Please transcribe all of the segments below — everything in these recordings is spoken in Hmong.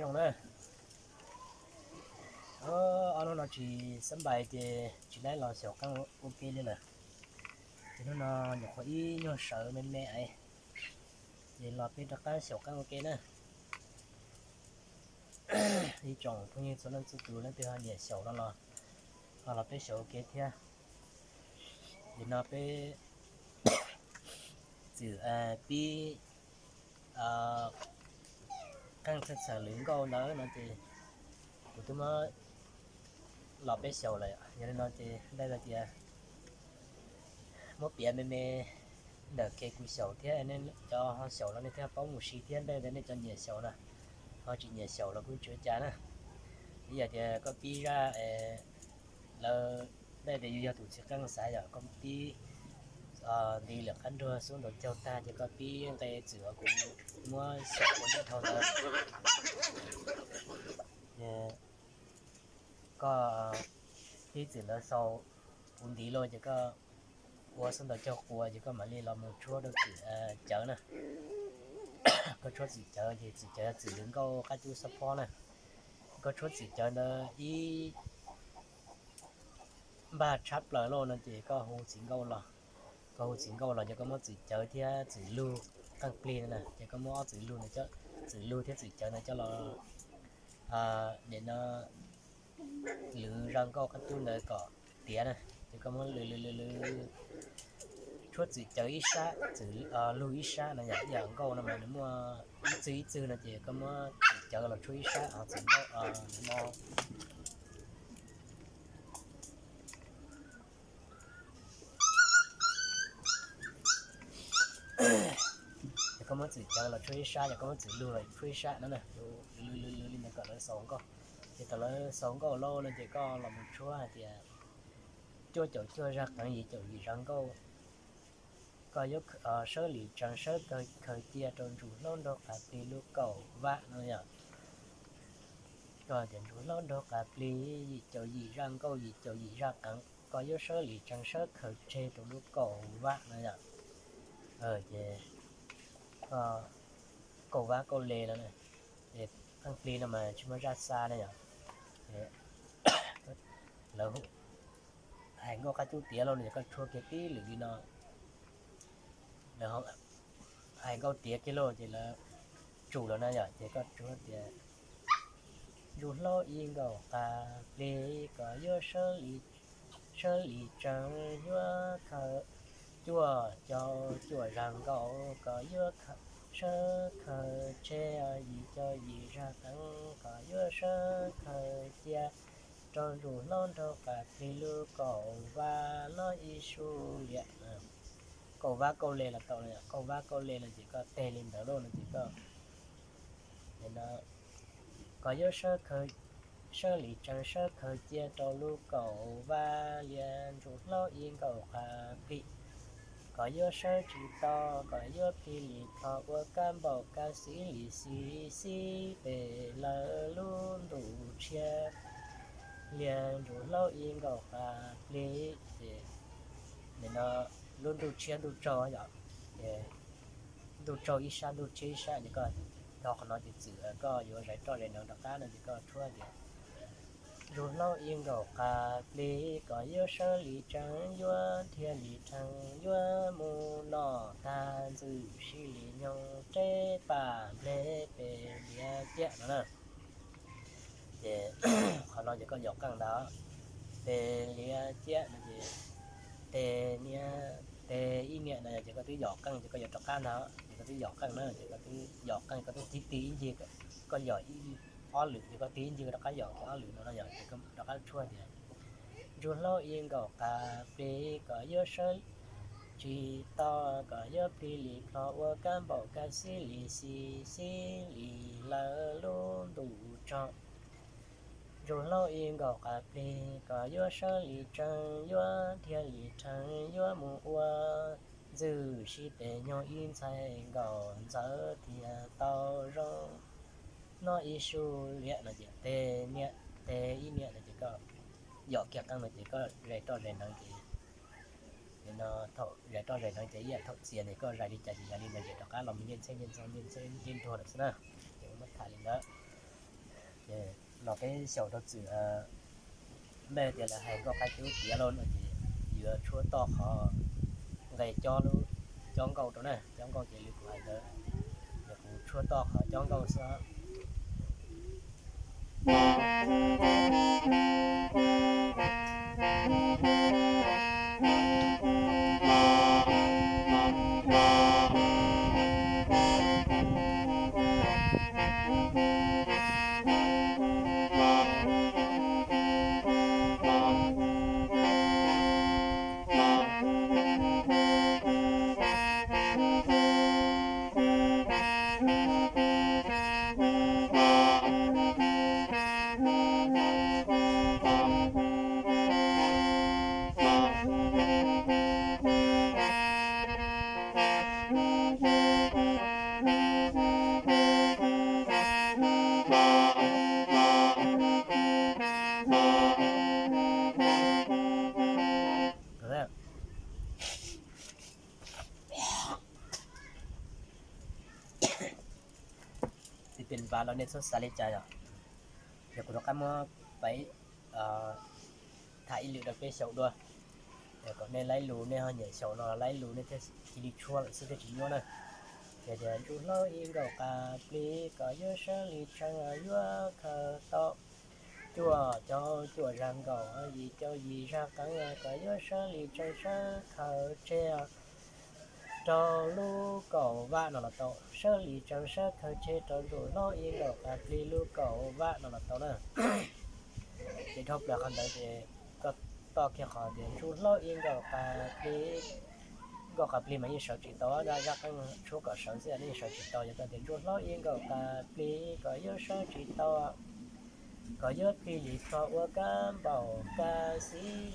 Zoo na. Ob hnub no tsis xab npais ces tsis laib los xyaum qeej ua ke li lawm. Ces hnub no nyuam qhuav ib nyuag sawv me me es, ces los peb rov qab xyaum qeej ua ke na. Ib tsoom phooj ywg txhua leej txhua tus leej twg ho nyiam xyaum no los, ho los peb xyaum ua ke thiab. Nim no peb txwm pib qeej txhawm txhawm lwm nkauj ntawd no ces kuv twb muab los peb xyaum lawm. Yog li no ces npaj tias muab piav me me ntawm kev kuv xyaum thiab nej cov ho xyaum los nej thiaj paub mus si thiab, npaj tias nej cov nyiam xyaum na, ho tsis nyiam xyaum los kuj tsis ua cas na. Ib yam tias koj pib zaj lawv, npaj tias yus yog tus txiv qeej xav yom, koj pib nti lwm qab nruag xub ntaus caug tag ces koj pib nqe txwm uas kuv muab xyaum ua ntej dhau ntawd. Koj pib txwm ntawd xaus, kuv nti lawm ces koj ua xub ntaus caug qua ces koj mam li los mus tshuab rau txwm cawv na. Koj tshuab txwm cawv ces txwm cawv yog txwm lwm nkauj qab cub xab phob na. Koj tshuab txwm cawv ntawd ib npaj tshab plaws lawm no ces koj hu txiv nkauj los. Koj hu txiv nkauj los ces koj muab txwm cawv thiab txwm lug qeej plig na, ces koj muab ob txwm lug, txwm lug thiab txwm cawv ntawd coj los nim no lwm zaj nkauj qab cub ntawd kom tiav na. Ces koj muab lwm lwm lwm lwm, tshuab txwm cawv ib sab, txwm lug ib sab no yom. Ib yam nkauj no mas nws muaj ib txwg ib txwg no ces koj muab txwm cawv los tshuab ib sab, ho txwm nkauj no ces koj muab txwm cawv los tshuab ib sab, yog koj muab txwm lug los tshuab ib sab no na. Lwm lwm lwm li ntawd kom lawv xaus nkauj. Ces thaum lawv xaus nkauj lawm no ces koj los mus tshuab hais tias cuaj caum cuaj zaj qeev, yim caum yim zaj nkauj. Koj yuav sawb lim tsees sawb khaws cia rau ntsuj hlaub nraug qas plig lub kaum vab no yom. Koj tias ntsuj hlaub nraug qas plig yim caum yim zaj nkauj, yim caum yim zaj qeev, koj yuav sawb lim tsees sawb khaws tseg rau lub kaum vab no yom. Ces kaum vab kaum le no, ces qeej plig no mas tsis muaj zaj xa na yom. Lawv hais nkauj qab cub tiav lawm no ces koj tshuab kiag tib lwm li no. Lawv hais nkauj tiav kiag lawm ces lawv tsum lawm na yom, ces koj tshuab tias ntsuj hlaub ib nkaus qas plig, koj yuav sawb lim tsees yuav khaws cuaj caum cuaj zaj nkauj, koj yuav sawb khaws tseg yim caum yim zaj qeev, koj yuav sawb khaws cia rau ntsuj hlaub nraug qas plig lub kaum vab los ib sub liam. Kaum vab kaum le los tau, kaum vab kaum le no ces koj teg li ntawd lawm no ces koj, koj yuav sawb lim tsees sawb khaws cia rau lub kaum vab liam ntsuj hlaub ib nkaus qas plig. Koj yuav sawb tsis tau, koj yuav plig li plho ua kab npaum kab xib li xib xib pem lawv lub ntuj tshiab liam ntsuj hlaub ib nkaus qas plig. Ces nim no lub ntuj tshiab ntuj tsaug yom, ntuj tsaug ib sab ntuj tshiab ib sab ces koj, tau qhov no ces txwm koj yuav zais roj zais hneev rov qab no ces koj tshuab tias ntsuj hlaub ib nkaus qas plig, koj yuav sawb lim tsees yuav dhia lim rhees yuav mus noj tag ntxwm sib lim nyoog reb pam nplej pem liab ciab no na. Ces qhov no ces koj yom qeej ntawd, pem liab ciab no ces tes niam, tes ib niam no ces koj twb yom qeej ces koj yuav rov qab ntawd ces koj twb yom qeej na, ces koj twb yom qeej koj twb tig tig ib ncig, koj yom ib ob lwm ces koj tig ib ncig koj rov qab yom kiag ob lwm no no yom, ces koj rov qab tshuab tias ntsuj hlaub ib nkaus qas plig, koj yuav sawb tsis tau, koj yuav plig li plho ua kab npaum kab xib li xib xib li lawv lub ntuj tsaug. Ntsuj hlaub ib nkaus qas plig, koj yuav sawb lim tsees yuav dhia lim rhees yuav mus ua ntxwm sib pem nyoog ib ntxhais nkaus ntxawm thiaj tau zoo noj ib su liam no ces tes niam, tes ib niam no ces koj yom kiag qeej no ces koj zais roj zais hneev ces, no thaum zais roj zais hneev ces ib yam thaum txias ces koj zais li cas ces yog li ntawd ces rov qab los mus ncej ntxheb ncej ntxheb ncej nruag lawm xwb na. Ces muab tham li ntawd. Los peb xyaum rau txwm npe tias lawv hais nkauj qab cub tiav lauj no ces yuav tshuab toj qhov nqe cob lub, cob nkauj rau na, cob nkauj ces li kuv hais ntawd, ces kuv tshuab toj qhov cob nkauj xwb. Tsis pes npav los nej txhob xav li cas yom. Yog kuv rov qab muab pais tham ib lwm rau peb xyaum dua, kom nej laib lus nej ho nyiam xyaum no laib lus nej thiaj cia li tshuab lawm xwb thiaj tsis nyuaj na. Ces tias ntsuj hlob ib nkaus qas plig kom yuav sab li tshee yuav khaws tau, cuaj caug cuaj zag nkaus yim caug yim zag qeeb kom yuav sab li tshee sab khaws tseg rau lub kaum vam no los tau, sab li tshee sab khaws tseg rau ntsuj hlob ib nkaus qas plig lub kaum vam no los tau na. Ces dhau plaws qhov ntawd ces koj toj kiag qhov tias ntsuj hlob ib nkaus qas plig, nkaus qas plig mas yeej sawv tsis tau, zaj qeej tshuab kom sawv xwb yeej sawv tsis tau. Yog koj tias ntsuj hlob ib nkaus qas plig kom yuav sawv tsis tau, kom yuav plig li txog ua kab npaum kab xib,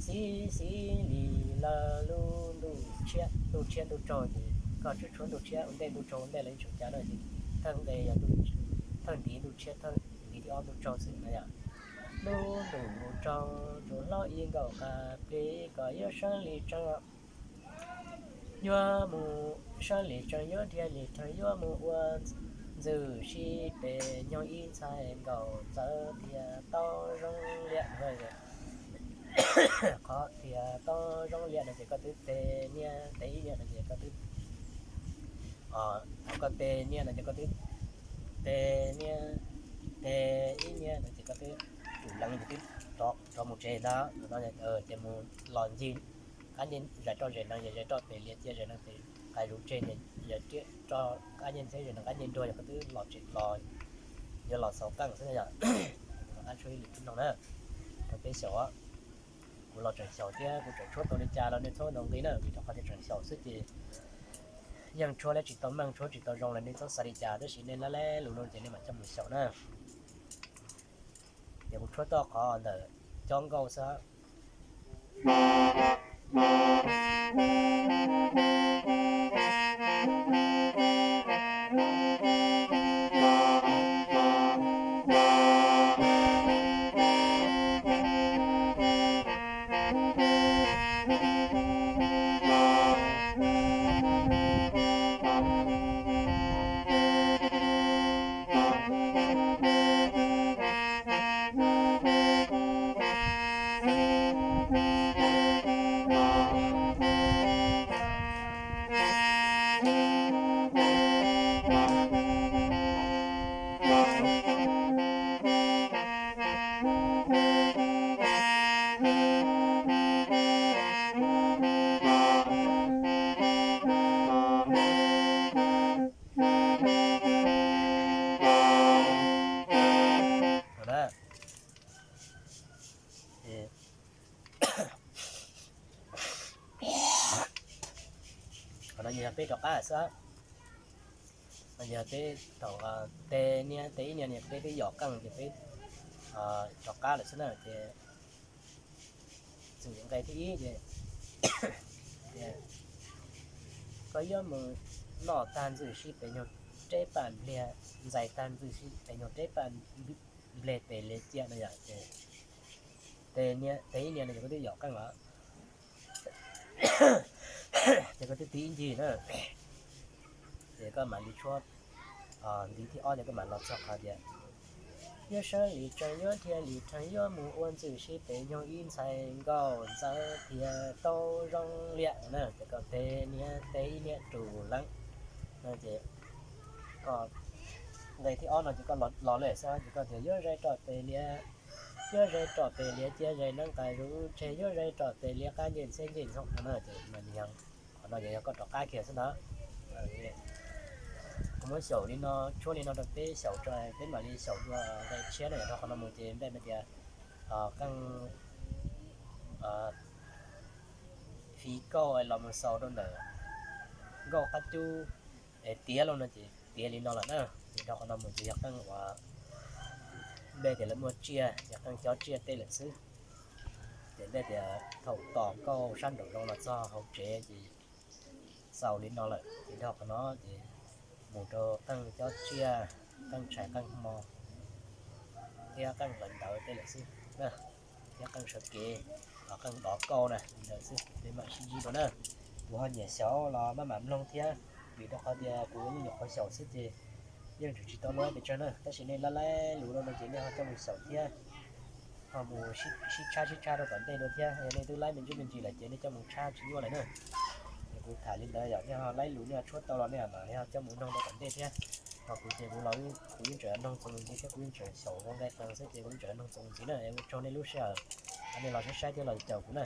xib xib li lawm lub ntuj tshiab ntuj tsaug ces koj tshuab tshuab ntuj tshiab ua ntej ntuj tsaug ua ntej los yeej tsis ua cas na. Ces thawj nqe yog thawj ntiv ntuj tshiab, thawj ntiv thib ob ntuj tsaug xwb na yom. Lub ntuj tsaug ntsuj hlob ib nkaus qas plig kom yuav sawv li tshee, yuav mus sawv li tshee yuav dhia li tshee yuav mus ua ntxwg sib pes nyoog ib ntxhais nkaus txawv tias tau zoo liam. Qhov tias tau zoo liam no ces koj twb tes niam tes ib niam no ces koj twb, koj tes niam no ces koj twb tes niam tes ib niam no ces koj twb tsum lees ces twb rov mus tsev ntag no. Ces mus los ncig qab ncej zais roj zes nees, zais roj pem lias cia zes nees pem qais zuv tseg ces yog roj qab ncej ntxhiab zes nees qab ncej nruag yog koj twb los tsev los, yuav los xaus qeej xwb na yom. Rov qab tshuab ib lwm tib no na, rau peb xyaum. Kuv los tseem xyaum thiab kuv tseem tshuab tau li cas los nej txhob ntaus nqi na, vim rau qhov tias tseem xyaum xwb ces yeej tshuab li tsis tau meej, tshuab tsis tau zoo los nej txhob xav li cas, tab sis nej laib laib lus no ces nej mam coj mus xyaum na. Ces kuv tshuab toj qhov ntawm cob nkauj xwb. Qhov no yog peb rov qab xwb. Yog peb thaum tes niab tes ib niab no peb twb yom qeej ces peb rov qab lawm xwb na. Ces txwm nqe thib ib ces koj yuav mus noj tag ntxwg sib pes nyuag reb paj npliag, ntxais tag ntxwg sib pes nyuag reb paj npliag pem lias ciaj no yom. Ces tes ib niab no ces koj twb yom qeej los, ces koj twb tig ib ncig na. Ces koj mam li tshuab ntiv thib ob ces koj mam los txog qhov tias Yuav sawv li tseem yuav dhia li rhees, yuav mus ua ntxwj sib pem nyoog ib ntxhais nkauj ntxawm thiab tau zoo liam na, ces koj tes niam tes ib niam rus leeb. Ces koj nqe thib ob no ces koj los lawm xwb, ces koj tias yuav zais roj pes liab, yuav zais roj pes liab cia zais neeb qas zuj tseg, yuav zais roj pes liab qab ncej ntxhiab ncej ntxhooj no na, ces mas nws yog, qhov no ces yog koj rov qab kiag xwb ntag. Kuv muab xyaum li no, tshuab li no rau peb xyaum tso, peb mam li xyaum dua nqe tshiab na. Yog rau qhov no mus ces npaj tias qeej fiv kauj los mus xaus rau ntawm nkauj qab cub es tiav los no ces tiav li no lawm na. Ces rau qhov no mus ces yog qeej uas npaj tias lawv muaj tsiaj, yog qeej cob tsiaj tej lawm xwb. Ces npaj tias thaum tom nkauj sab nraum zoov los txog hauv tsev ces xaus li no lawm. Ces rau qhov no ces mus rau qeej cob tsiaj, qeej tshais qeej hmo thiab qeej hlawv ntawv tej lawm xwb, thiab qeej sawv kev, qeej dov kauj na li ntawd xwb. Peb mam sib ntsib dua na. Kuv ho nyiam xyaum los maj mam mloog thiab, vim rau qhov tias kuv yeej nyuam qhuav xyaum xwb ces yeej tseem tsis tau luag pes tsawg na. Tab sis nej laib laib lus no ces nej ho coj mus xyaum thiab, ho mus sib tshab sib tshab rau tom ntej dua thiab. Yog nej twb laib me ntsis me ntsis lawm ces nej coj mus tshab tsis nyuaj lawm na. Es kuv tham li ntawd yog nej ho laib lus nej ho tshuab tau los nej mam li ho coj mus noog rau tom ntej thiab. Ho kuv ces kuv los kuv yeej tseem noog txuas ntxiv thiab kuv yeej tseem xyaum ua nqe qees xwb ces kuv yeej tseem noog txuas ntxiv na. Es ua tsaug nej lub sij hawm, nej los saib saib thiab los caum kuv na.